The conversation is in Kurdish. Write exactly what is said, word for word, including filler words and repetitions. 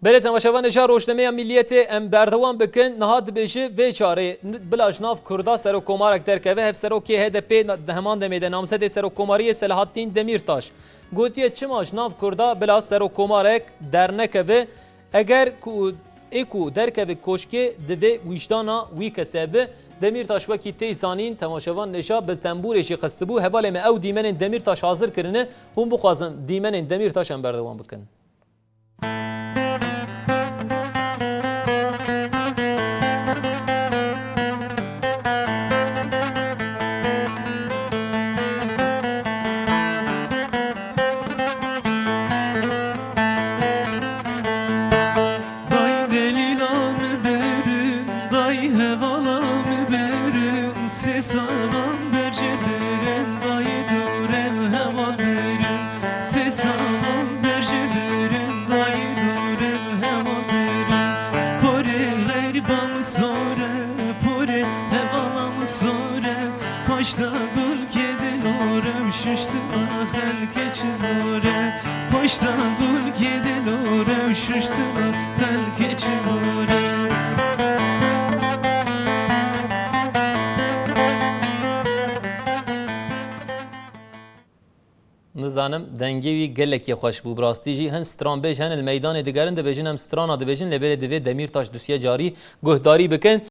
Belê temaşevanê, ji rojnameya Milliyetê em berdewam bikin. Niha dibêje vê carê n-, bila ji nav Kurda serokkomarek derkeve. Hevserokê H D P na-, di heman demê de namzedê serokkomariyê Selahattîn Demîrtaş gotiye, çima ji nav Kurda bila serokkomarek dernekeve? Eger ku ê ku derkeve koşkê, divê wijdana wî kese be. Demîrtaş wekî tê zanîn, temaşevan nêja bi tembûrê jî xistibû. Hevalê me ew dîmenên Demîrtaş hazir kirine. Hûn bixwazin dîmenên Demîrtaş em berdewam bikin. Day delîla min berin, day hevala min berin, sê salan berjê berin, day dûrel heval berin, sê salan berjê berin, day dûrel heval berin. Porê xerîba min sor e, porê hevala min sor e, paşta gul kedê lor e, şuştina xelkê çi zor e. Paşta gul kedê lor e, şuştina xelkê çi zor e. Nizanim, dengê wî gelekî xweş bû. Bi rastî jî hin stranbêj hene li meydanê digerin, dibêjin em strana dibêjin, lê belê divê Demîrtaş dusiye carî guhdarî bikin.